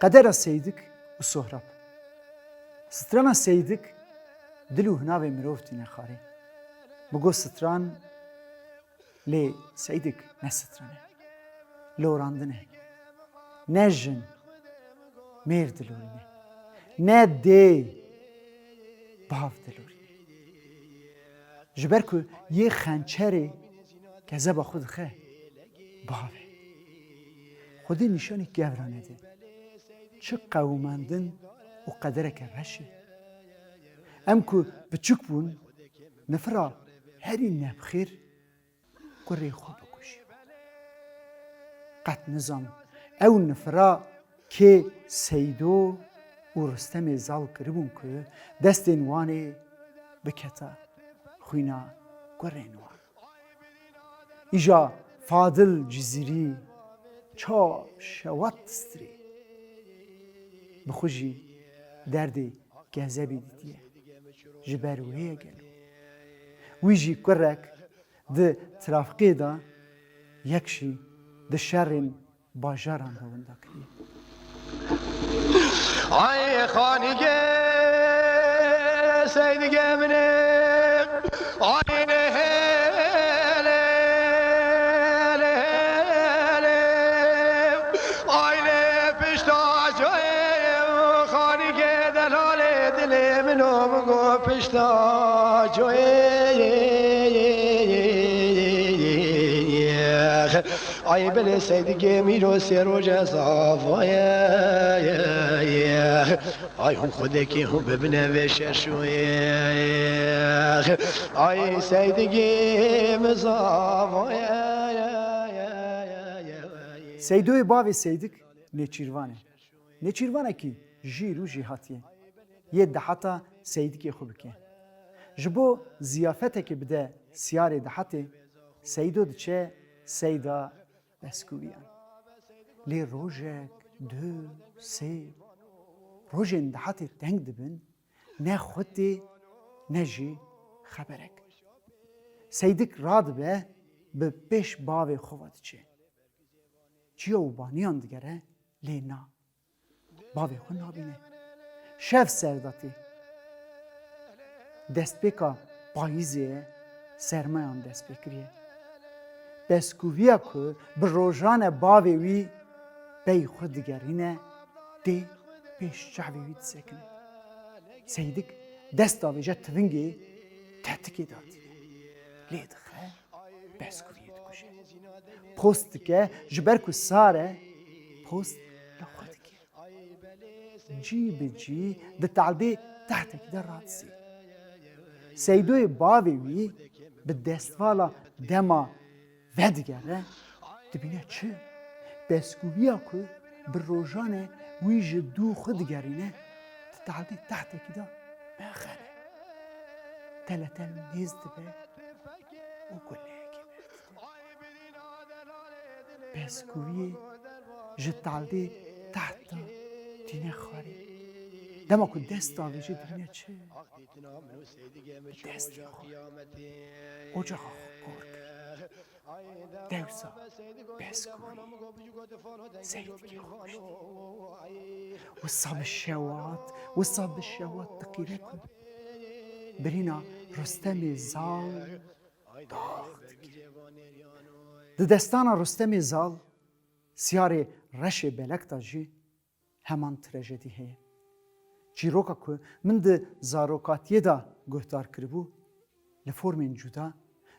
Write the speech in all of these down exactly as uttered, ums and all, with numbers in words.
Qedera Seydik û Sohrab. Strana Seydik dil û hinavê mirov tîne xarê. Min got stran, lê Seydik ne stran e. Lorandin e. Ne jin, mêr dilorîne. Ne dê, bav dilorîne. Ji ber ku yê xençerê kezeba xwe dixe, bav e. Xwedê nîşanî kevra nede. Çi qewimendin û qedereke reş e. Em ku piçûk bûn, nifira herî nebxêr kurê xwe bikujî. Qet nizam ew nifira kê Seydo û Rustemê Zal kiribûn ku destên wan ê biketa xwîna kurên wan. Îja Fadil Cizîrî ça şewat distirê. Bi xwe jî derdê kezebî dîtiye. Ji ber wê ye gelo. Wî jî kurek di trafîkê de, yek jî di şerên bajaran de winda kiriye. Ay xanîge Seydige min e, ay lê lê lê lê, ay lê pişta coyê xanîge delalê dilê min o min go pişta coyê. Ay belê Seydigê mîro sê roje zavoye. Ay hûn xwedekê hûn bibine vê şeşoyê. Ay Seydigê min zavoye. Seydoyê bavê Seydik nêçîrvan e. Nêçîrvanekî jîr û jêhatî ye. Yê dehata Seydikê xwe bike. Ji bo ziyafetekê bide siyarê dehatê, Seydo diçe seyda Beskûviyan. Lê rojek, du, sê, rojên dehatê teng dibin, ne xwe tê, ne jî xeberek. Seydik radibe, bi pêş bavê xwe ve diçe. Çiya û baniyan digere, lê na. Bavê xwe nabîne. Şev ser de tê. Destpêka payîzê ye, sermayan dest pê kiriye. Beskûviya ku bi rojan e bavê wî pey xwe digerîne, tê pêş çavê wî disekine. Seydik dest davêje tivingê tetikê datîne. Lê dixe, Beskûviyê dikuje. Post dike, ji ber ku sar e, post li xwe dike. Cî bi cî di taldê tehtekî de radizê. Seydoyê bavê wî bi destvala dema vedigere, dibîne çi? Beskûviya ku bi rojan e wî ji dû xwe digerîne, di taldê tehtekî de mexer e. Teletel nêz dibe û guleyekê berdide. Beskûviyê ji taldê teht de tîne xwarê. Dema ku dest davêje dibîne çi? Bi destê xwe ocaxa xwe kor kir. Dewsa Beskûvî Seydikê xwe kuşt. Wisa bi şewat, wisa bi şewat diqîre ku birîna Rustemê Zal dax dike. Di destana Rustemê Zal, Siyarê Reşê Belek de jî heman trajedî heye. Çîroka ku min di zarokatiyê de guhdar kiribû, li formên cuda,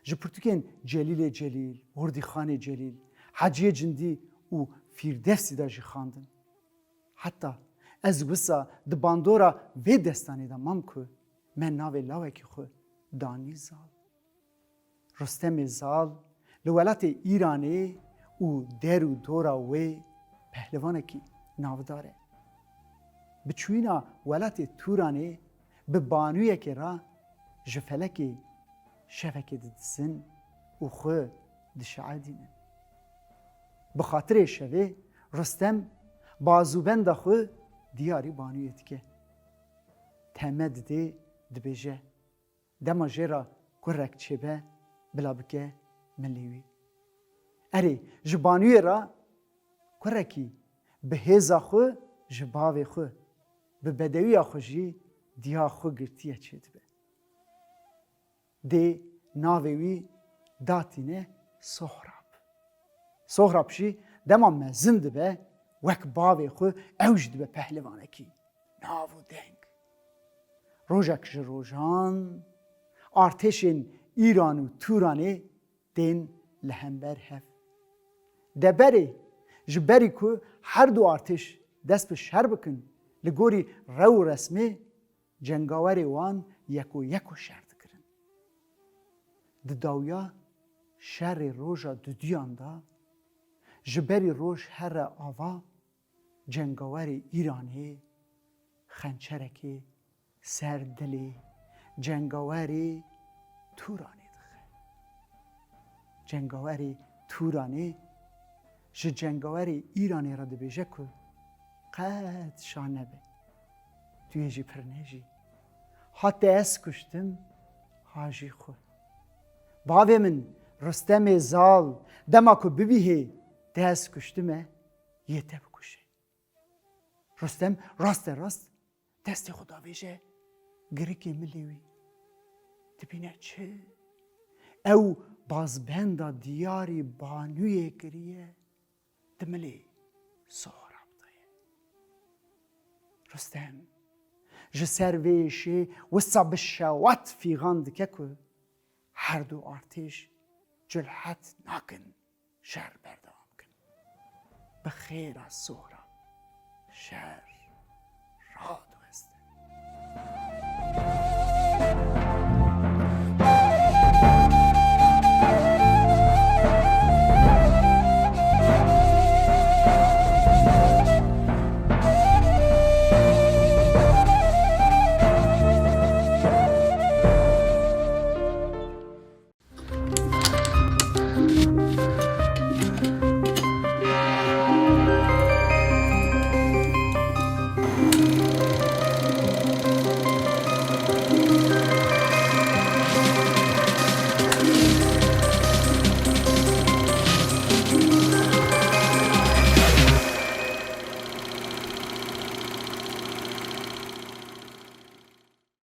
ji pirtûkên Celîlê Celîl, Hurdîxanê Celîl, Heciyê Cindî û Fîrdevsî de jî xwendin. Heta ez wisa di bandora vê destanê de mam ku me navê lawekî xwe danî Zal. Rustemê Zal li welatê Îranê û der û dora wê pehlivanekî navdar e. Bi çûyîna welatê Tûranê bi banûyekê re ji felekê şevekê didizin û xwe dişeedînin. Bi xatirê şevê Rustem bazûbenda xwe diyarî banûyê dike. Teme didê, dibêje, dema jê re kurek çêbe, bila bike milê wî. Erê, ji banûyê re kurekî bi hêza xwe ji bavê xwe, bi bedewiya xwe jî diya xwe girtiye çêdibe. Dê navê wî datîne Sohrab. Sohrab jî dema mezin dibe, wek bavê xwe ew jî dibe pehlivanekî. Nav û deng. Rojek ji rojan artêşên Îran û Tûranê tên li hember hev. Deberê ji berî ku her du artêş dest bi şer bikin, li gorî rew û resmê cengawerê wan yeko yeko şer dikirin. Di dawiya şerê roja duduyan de ji berî roj here ava cengawerê Îranê xençerekê ser dilê cengawerê Tûranê dixe. Cengawerê Tûranê ji cengawerê Îranê re dibêje ku qet şa nebe. Tu yê jî pir nejî. Ha te ez kuştim, ha jî xwe. Bavê min, Rustemê zal, dema ku bibîhê te ez kuştime, yê te bikuşe. Rustem raste rast destê xwe davêje girikê milê wî. Dibîne çi? Ew bazbenda diyarî banûyê kiriye, di milê Sohrab de ye. Rustem ji ser vê yêşê wisa bi şewat fîxan dike ku her du artêş curhet nakin şer berdewam bikin. Bi xêra Sohrab şer rast